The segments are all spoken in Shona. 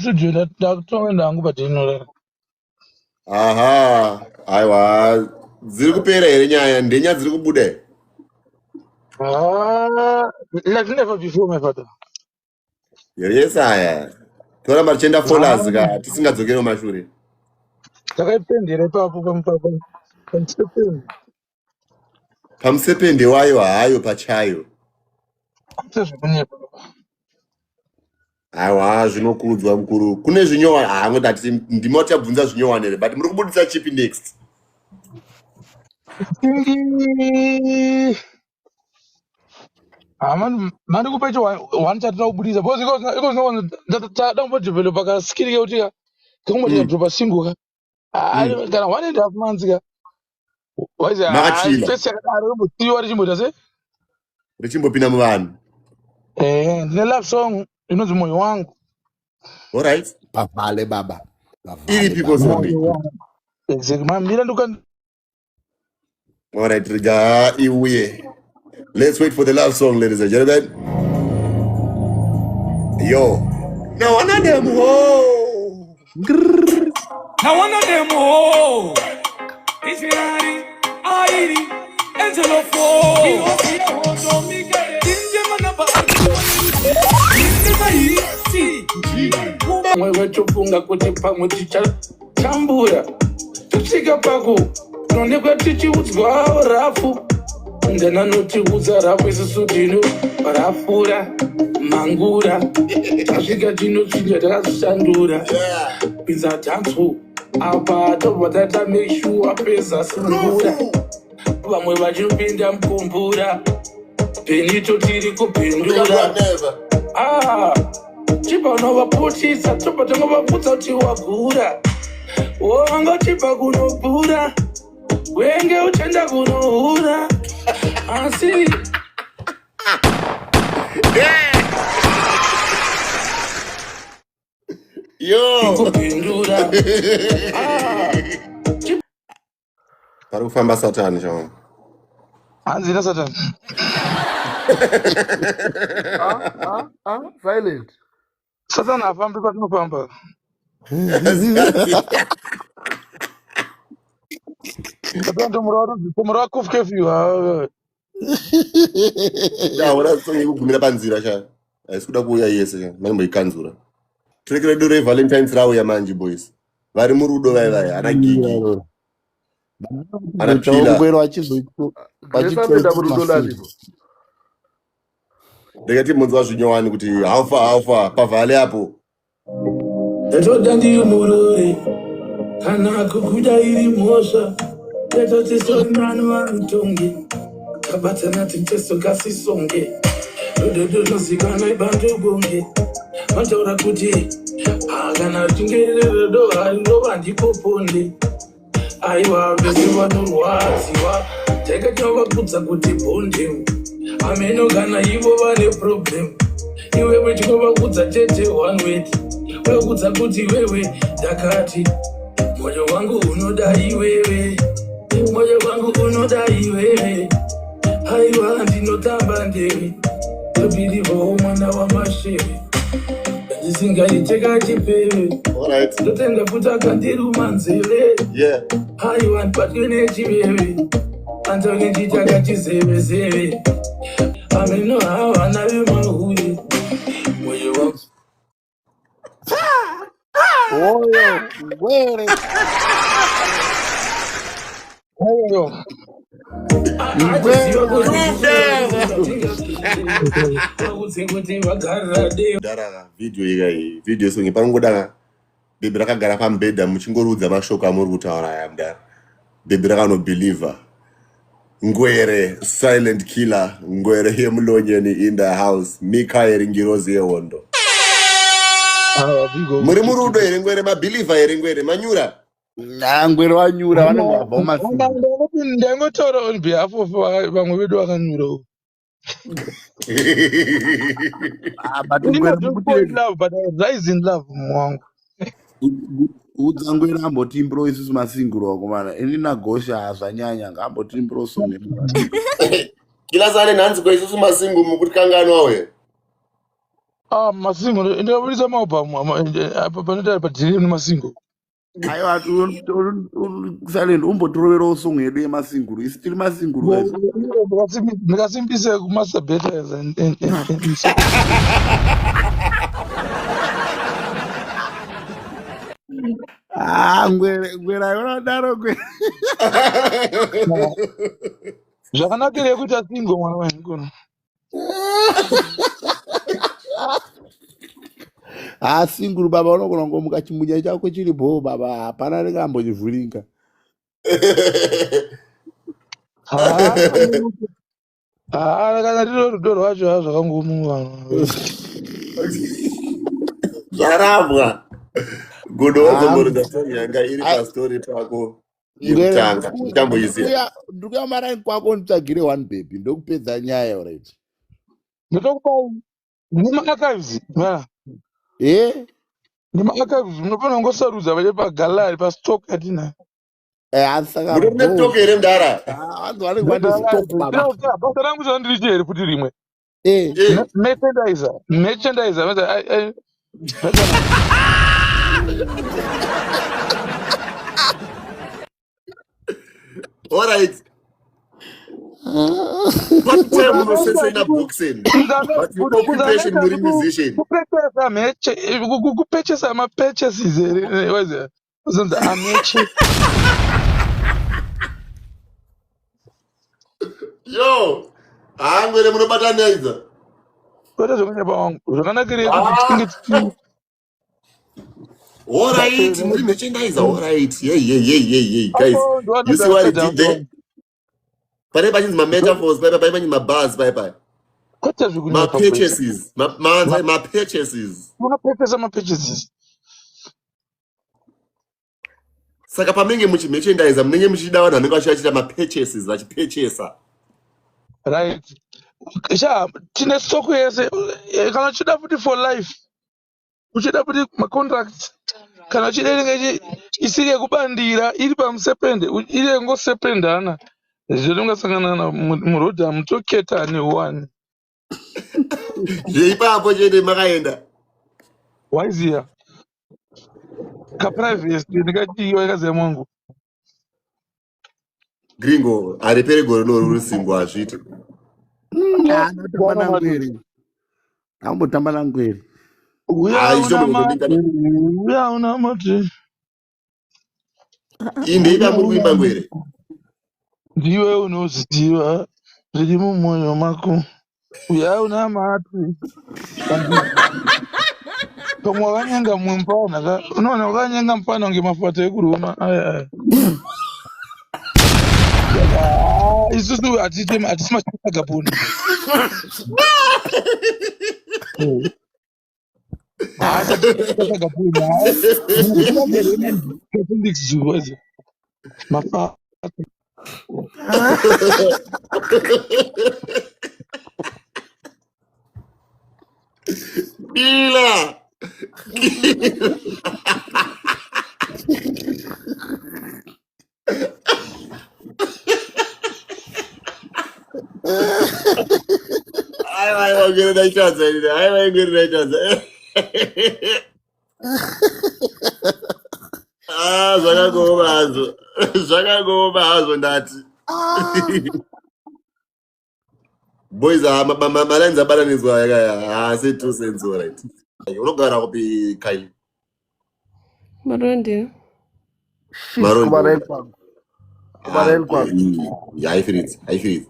Studio ndakutonga hangu patinorara. Aha, aiwa, dziri kupera here nyaya? Ndenya dziri kubuda here? Ah, like never before, my father. Yes, aya. Toramba tichienda followers ka, tisingadzokeri mumashure. Takaipendera ipapo pamusepende. Pamusepende wayo hayo pachayo. Sezvekunyepa. Aiwa, zvinokudzwa mukuru. Kune zvinyowani, ah, ngoti hatisi ndima tichabvunza zvinyowani here, but muri kubudisa chipi next? Tingi Ah, mani kupa icho one chatinoda kubudisa because iko zvino tada kumbodevelopa ka skill kekuti ka kekumboti kadropa single ka. Ah, kana 1.5 months ka waizi Makachila. Face yakadaro yombosiyiwa richimboita se Richimbopinda muvanhu. Eh, ndine love song inonzi "Moyo Wangu". Alright. Pavhale baba, pavhale. Iripi Baba. kozombi? "Moyo Wangu", exactly. Mamira nduka. Alright, rega iuye. Let's wait for the love song, ladies and gentlemen. Yo. No one of them ho. Now one of them oh, Israeli, Airi, Angelo Fo, Pamwe vatofunga kuti pamwe tichatambura, tosvika paku nonekwa tichiudzwa rafu ndananotiudza rafu, isusu tino rafura mangura, tasvika tinochinja, takazvishandura. Pinza dhanso apa, tobva taita make sure peza sungura, vamwe vachipinda mukumbura, Benito tiri kupindura. Never. Ah, chipa unovaputisa, tobva tangovabvudza kuti wagura, wangochipa kunopura, wenge uchenda kunohura, asi Yo. Kupindura. Ah, Pari kufamba Satani chavo. Hanzi ina Satani. Ah, ah, ah, silent. Satani hafambi patinofamba. Satani tomurava kufkefyu. Yaona song yekugumira panzira sha. Haisi kuda kuuya yese sha. Maimboikanzura. Track redu reValentine's rauya manje, boys. Vari murudo vai vai, ana Gigi. Ana Pila. Chaongwero Grace apinda murudo nanipo? Ndikati munzwa zvinyowani kuti how far, how far pavhale apo. Ndatoda ndiri murori, kana kukuda iri mhosva, tatotisonani vamutongi, tabatana titeso kasisonge, rudo runozikanwa ibandubonge, vataura kuti ah, kana tingerere rudo harirova ndipo ponde. Aiwa, vese vanorwadziwa, taika tinovakudza kuti bonde ameno, kana ivo vane problem, iwewe tinovakudza tete one word, vakudza kuti iwewe, ndakati mwoyo wangu unoda iwewe, mwoyo wangu unoda iwewe, aiwa ndinotamba ndewe tobhirivhawo mwana wamashere, ndisingaite kachipeve. Alright. Ndotenda futi akandiruma nzeve. Aiwa, ndibatwe nechiveve, antonge ndichitaka chizevezeve, ameno havana vemahure, mwoyo wangu Oyo ngwere. Oyo. Ngwere. Achiziva kuti kuti vagarira deo. Dara video ika iyi. Video song panongoda bhebhi rakagara pamubhedha muchingorudza mashoko amuri kutaura aya mudara. Bhebhi rakanobhilivha. Ngwere, silent killer, ngwere yemulonyeni in the house. Mikaeri ngirozi yehondo. Muri murudo here ngwere? Mabhilivha here ngwere? Manyura? Ngwere wanyura, vanenge vabva mumasingo. Ndangotaura on behalf of vamwe vedu vakanyura. Ah, but ngwere I don't fall in mukuti love, but I rise in love mwangu. Udza ngwere ambotimbiro isusu masingiro wakomana, ini nagosha hazvanyanya, ngaambotimbiro song yemumasingo. Kila sane nhanzi ko isusu masingu mukutikanganwa we. Ah, masingo ndikabudisa maalbum apa panoita padhiri nemasingo. Aiwa, Silent, umbotiroverawo song yedu yemasinguru. Isu tiri masinguru guys. Ndikasimbise kumasabeta and so. Ah, ngwere ngwere aiona daro ngwere. Zvakanakira kuita single mwana wangu. Ah, singuru baba, unogona kungomuka chimunya chako chiri bhoo baba, hapana anenge ambochivhuringa. Ah, kana riro rudo rwacho ha zvakangomuva. Zvarambwa. Gudo Ah, wazomboridza song yanga iri ai- pastori pako Ngwere, yekutanga. Ndichamboiziya. ndikuya maraini kwako nditsvagire one baby, ndokupedza nyaya alright. Ndotokupai nemaarchives. Yeah. Eh? Nemaarchives munofanira kungosarudza vache pagallery pastock yatina. Eh, asi saka Mutori bhoo. nestock here mudhara? Ah, vanhu vanenge vane stock baba. Basa rangu zvandirichi here futi rimwe. Eh. Eh, Merchandiser, merchandiser. All right. Part time munosesena boxing. But your occupation muri musician. Kupurchasa meche, kupurchasa mapurchases here. Wazonzi ameche. Yo. Ah, ngwere munobatanidza. Kwete zvekunyepa wangu. Zvakanakira kuti Ah. tinge tichi All right, muri merchandiser. All right. Yeah, yeah, yeah, yeah, yeah. Guys, Apo you see what I did ndoanoda there? Pane pachinzi ma-metaphors, pai pai pachinzi mabars, pai pai. Kwete zvekunyepa kwete. Ma-purchases. Ma-purchases. Unopurchasa mapurchases. Saka pamunenge muchimerchandise munenge muchida vanhu vanenge vachiachita ma-purchases, vachipurchasa. Right. Sha, tine stock yese. Kana uchida futi for life. Uchida futi macontracts. Kana uchida inenge isiri yekubandira iri pamusepende, iri yekungosependana. Zvetingasangana murodhi hamutoketa newani. Zveipapo chete makaenda. Waiziya. Kaprivacy ndikachiiwa ikaziya mwangu. Gringo, haripere gore rino ruri single hazviiti. Ah, ndotamba nangwere. Ambotamba nangwere. Uya Hayi, una chombo mati, kundinga. uya una mati. Iyi ndeipa muri kuimba ngwere. Ndiwe unoziva zviri mumwoyo mako. Uya una mati. Pamwe wakanyenga mumwe mupana ka. Unoona wakanyenga mupana kunge mafuta ekuruma. Aya aya. Ah, isusu hatisi hatisi machakapuni. Ah, chakapuni. Catholics zuwa. Mafa. Bila. Aiwa, aiwa, ngwere ndaitadza ini. Aiwa, ngwere ndaitadza. Ah, zvakangoma hazvo. Zvakangoma hazvo ndati. Boys, ah, malines abatanidzwa yakaya. Ah, say 2 cents all right. Unogara kupi Kylie? Marondi. Shit, Marondi. kumaraini kwangu. Ah, Kumaraini kwangu. haifiridzi, haifiridzi.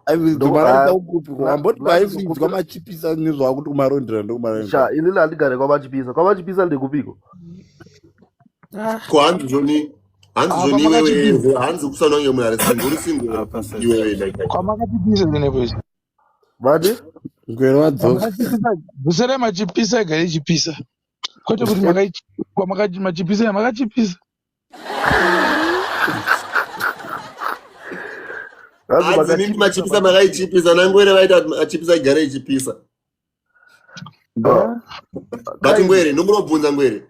Aifiridzi Ndo kumaraini ah, kupi? na Amboti na kwaaifiridzi ndinokumbira kwamachipisa nezvakuti kumarondera ndokumaraini sha kwako. inini handigare kwamachipisa. Kwamachipisa ndekupiko? Ah. Ko hanzi zvoni hanzi Ah, zvoni iwewe kwamakachipisa. hanzi kusanwa nge munhu ari single uri single Apa iwewe like Kwamakachipisa nepo izvi. Vati? Ngwere wadzoka. Kwamakachipisa. Bvisere machipisa igare ichipisa. Kwete kuti machipisa makachipisa. Hanzi hanzi mimi makachipisa machipisa makachipisa. makaichipisa nangwere vaita kuti machipisa igare ichipisa. Ah, But Kylie. ngwere ndomunobvunza ngwere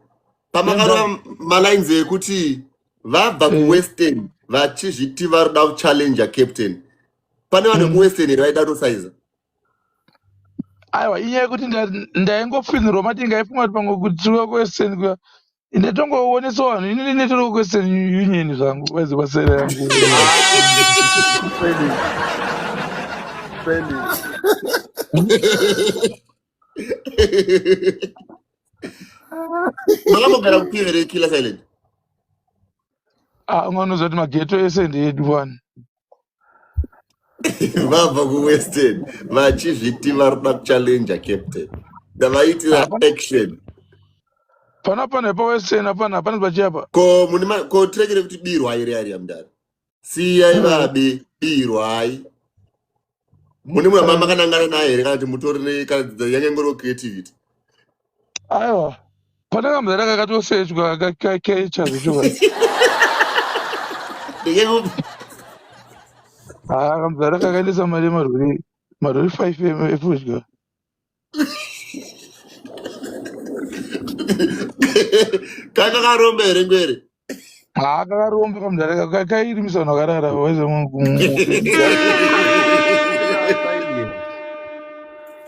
pamakarova malines ekuti vabva kuwestern vachizviti vari kuchallenger captain pane vanhu vekuwestern here vaida kutosaiza. Aiwa, inyaya yekuti ndaingofinhirwa mati ingaifunga kuti pamwe kutsiwa kwewestern kuya ndatongoonesa vanhu ini netori kuwestern Union zvangu vaizi pasera yangu. Silent. Silent. Makambogara kupi here, Killer Silent? Ah, unganozwa kuti mageto ese ndeedu wani. Vabva kuWestern vachizviti vari kuda kuchallenger captain, ndavaitira Hapana. action. Panapa pawestern, hapana, hapana pachiapa. Ko mune ko track rekuti birwai riya riya mudare, siyai vabe birwai, mune munhu makanangana naye here, kana kuti mutori kana yange ingoriwo creativity? Aiwa, pane kamuzara kakatosechwa kecha zvechokwadi. Ndenge Haa, kamuzara kakaendesa mari marori 5 efudya. Kanga karombe here, Ngwere? Haa, kakaromba kamuzara, kairimisa vanhu vakarara waize.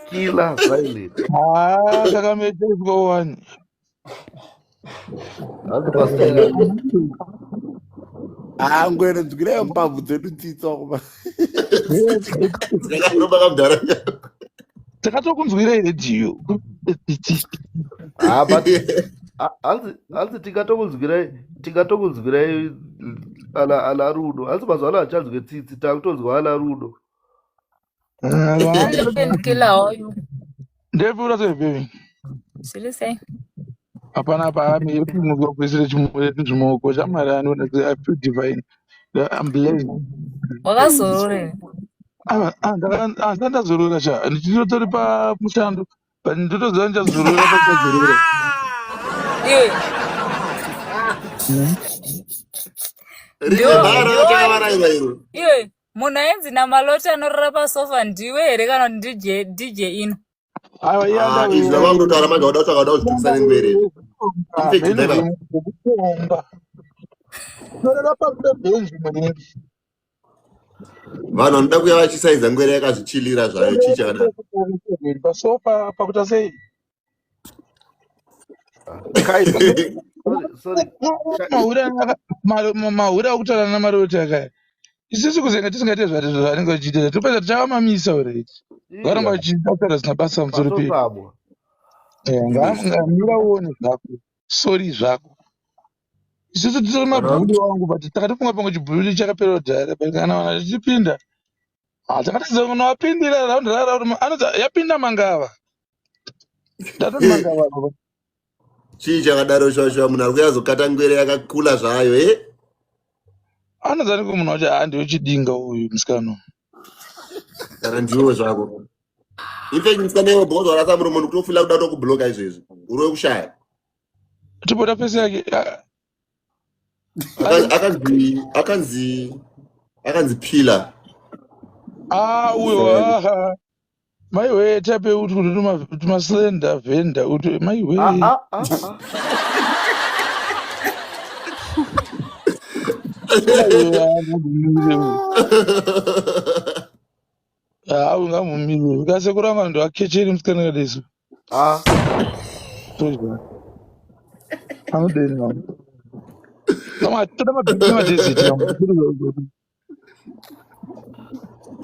Killer Silent. Killer Silent. Haa, kakamecheswa wani. Hanzi pasera. Ah, Ngwere, nzwirai mbabvu dzedu tsitsi wakuba. Kakaromba kamudhara. Takatokunzwirai redhiyo. Ah, but hanzi tingatokunzwirai ana rudo. Hanzi mazuva ano hachanzwe tsitsi, takutonzwa ana rudo. Silent Killer, how are you? Ndepfuura sei, baby? Zviri sei? Hapana paami kuisire chimoko chamwari anoona. I feel divine, I'm blessed. Wakazorora? Handisati ndazorora sha, ndichitotori pamushando, but ndotoziva ndichazorora pachazorora. Iwe. Rimwe bhara rakavarairwa iro. Iwe, munhu ainzi namaloti anorara pasofa ndiwe here, kana kuti DJ, DJ ino? Aiwa. Ah, izvi zvavakutotaura manje, wada kutsvaka, wada kuzvitukisa neNgwere. In fact, Kutonga torera pabhenji maningi. Vanhu vanoda kuuya vachisaiza Ngwere yakazvichilira zvayo, chii chakadaro? Pasofa pakuita sei? Kaiza. Sorry, sorry. Mahure akutaura namaroti akaya, isusu kuzenga tisingaite zvati zvavanenge vachiita, topedza tichavamamisa already, varamba vachitaura zvisina basa pamusoro pedu. Patosabwa. Ngamira uone zvako, sorry zvako, isusu titori mabhuli wangu, but takatofunga pamwe chibhuli chakapera kudhara, but kana vanhu tichipinda takatidza kunovapindira raundi rara anonzi yapinda mangava, ndatoti mangava baba. Chii chakadaro shwashwa, munhu ari kuyazokata Ngwere yakakula zvayo e. Anonzi anenge munhu wacho, haa, ndiwe uyu musikana uyu. Kana ndiwo zvako. In fact, musikana iwe bhozo warasa muromo, ndikutofila kuda kutokubloka izvezvi, uri wekushaya. Tipota pese yake ah. Akanzi Pillar. Ah, uyo, aha, maiwe, tape uti kuti tumaslender vhenda uti maiwe. Ah, ah, ah, ah. Ngambumire uyu, haa, ngambumire kasekuru angu ando akecheri musikana kadesu. Ah. Todya anodeni vangu toda mabhiti nemadhezeti.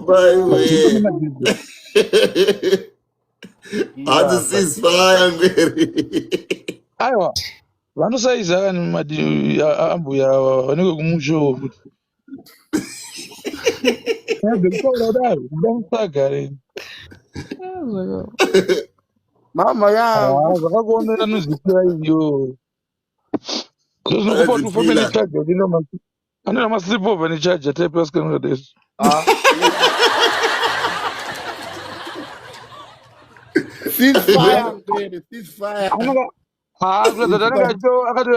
Maiwe, hanzi ceasefire, Ngwere. Aiwa, vanosaiza kani ambuya ava vanenge kumusho kuti dzekutaura kudaro kuda musagare. Mama yangu. Zvakakuomera nozisiya iyo, zvinokupa kuti ufambe nechaja, anoita masleepover nechaja type vasikana kadaiso. Ah. Ceasefire, Ngwere, ceasefire. Haa, kuratidza kuti anenge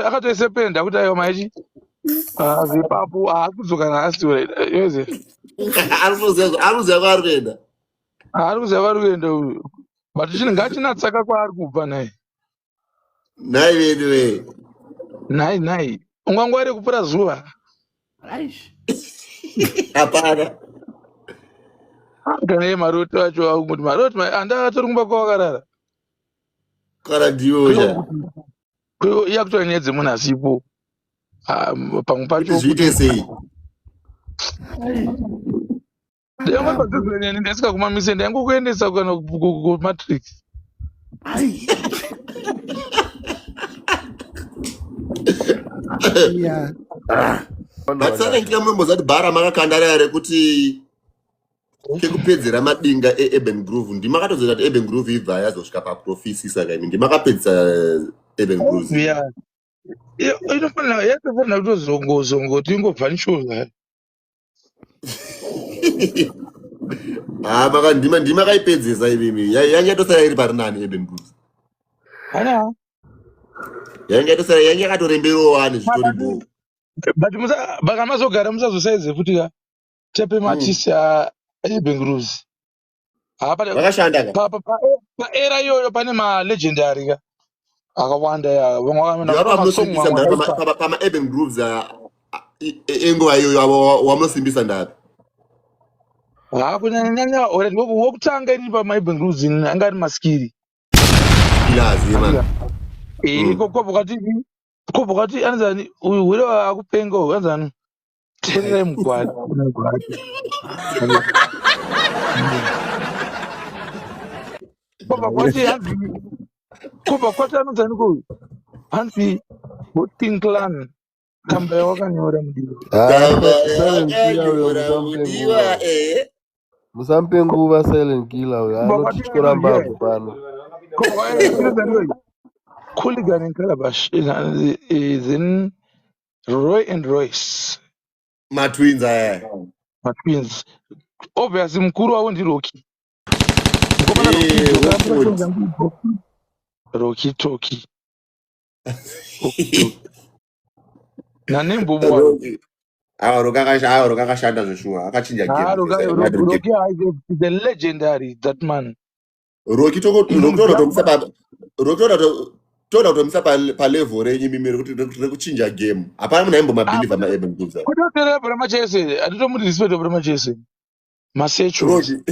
akatoise penda kuti aiwa, maichi zipapo haasi kudzoka nhasi yoze. Ari kuziva kwaari kuenda. Ari kuziva kwaari kuenda uyu, but chinhu ngachinatsaka kwaari kubva nhai. Nhai vedu we. Nhai, nhai, ungangwari kupfuura zuva. Aish. Hapana. Kana iye Maroti wacho akungoti Maroti andatori kumba kwawakarara. Kana ndiwe ucha. Iya kutora nyaya dzemunhu asipo. Ah, pamwe pacho Zviite sei? Ndaisangokumamise ndaisikakumamise ndaingokuendesa kana kumatrix. Yeah. But Silent Killer munomboziva kuti bhara makakanda raya rekuti kekupedzera madinga eurban groove ndimakatozoita kuti urban groove ibva yazosvika pakutofisisa kaimi ndimakapedzisa urban groove. Yeah. Inofanira yatofanira kutozongozongoti ingobvanishoza. Ah, maka ndima ndima kaipedzesa imimi. Yanga yatosara iri pari nani Urban Grooves. Ana. Yanga yatosara yanga yakatoremberawo wani zvitori bho. But musa baka mazogara musazosaize futi ka. Tepe matisi a Urban Grooves. Hapana Vakashanda ka. pa pa pa pa era iyoyo pane ma legendary ka. Akawanda ya vamwe Ndiva vana masong pamunosimbisa mamwe ndari akaipa. pama Urban Grooves enguva iyoyo avo wamunosimbisa ndari. Ha kunyanya nyanya ore wokutanga ini pa Urban Grooves anga ari maskiri. Killers ye man. Eh kobva kwati kobva kwati anzani uyu hure akupenga uyu anzani tererai mugwati mugwati. Kobva kwati hanzi kobva kwati anonzani ko hanzi Hotin Clan kamba yawakanyora mudiwa. Ah, Kamba Silent Killer uyo yakanyora musamupe mudiwa nguva. eh. Musamupe nguva Silent Killer uyo Kobva kwati anotityora anonzi mbabvu pano. kobva kwati anonzani ko Cooligan and Calabash is in Roy and Royce Matwins aya. matwins. Obviously mukuru wavo ndiRocky. Mukomana Rocky Eh, dzoka Rockford. Rocky Toki. Rocky Toki. Nanembobo waro. Rocky. Awa Rocky akasha awa Rocky akashanda zveshuwa akachinja game. Ah, Rocky Rocky Rocky is a legendary that man. Rocky toko Rocky toda kutomisa Inomudhamba. pa Rocky toda kutomisa pa level renyu mimi rekuti rekuchinja game. Hapana munhu Ah, aimbomabhilivha ma urban grooves aya. kutoteerera bhora machese. Hatitomuti respect bhora machese. Masecho. Rocky.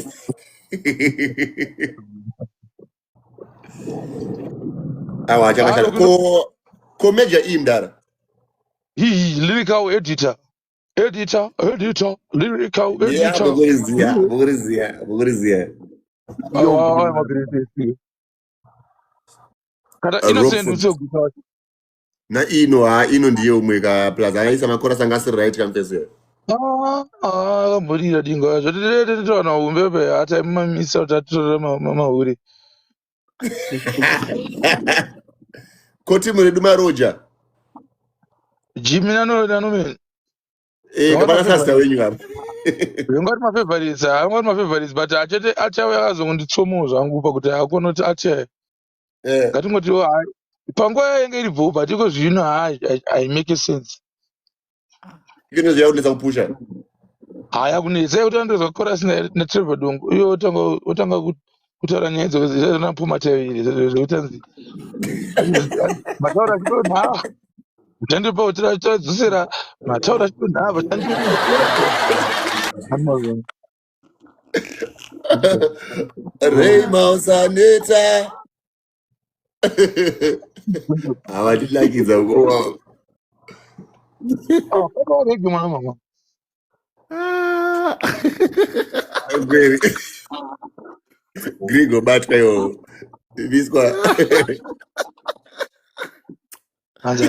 Awa Ah, achakashanda. Rocky Ko major E mdara. he lyrical editor. Editor, editor, lyrical Yeah, editor. bokuriziya, bokuriziya, bokuriziya. Iyo Awa, magrade. Kata Innocent Rockford. useguta. Na ino ha ino ndiye umwe ka plus anaisa makora sanga asiri right kamfeso. Ah, ah, akamborira dinga zvatitowana umbepe hata mamisa kuti atitorera mahure. Ko timu redu maroja. Jimmy nano nanomeni. Eh, Vangati kapana sasta mafavorites. wenyu apa. Vangati mafavorites, vangati mafavorites but achete achauya akazongonditsomawo zvangu pakuti akona kuti ache Eh, ngatingotiwo hayi. Panguva yainge iri bho but iko zvino hayi I make sense. ino zviya kunetsa kupusha. Haya kunetsa kuti andozwa chorus naTrevor Dongo iye otanga kutaura nyaya dzanapuma taviri zvekuti anzi mataura achidonha uchandipa uchadzosera mataura achidonha vachandipa Ray Mausaneta. Havandinakidza uko. Rege mwana mama Ah. Kweri. Grigo batwa iwo. Viswa. hanzi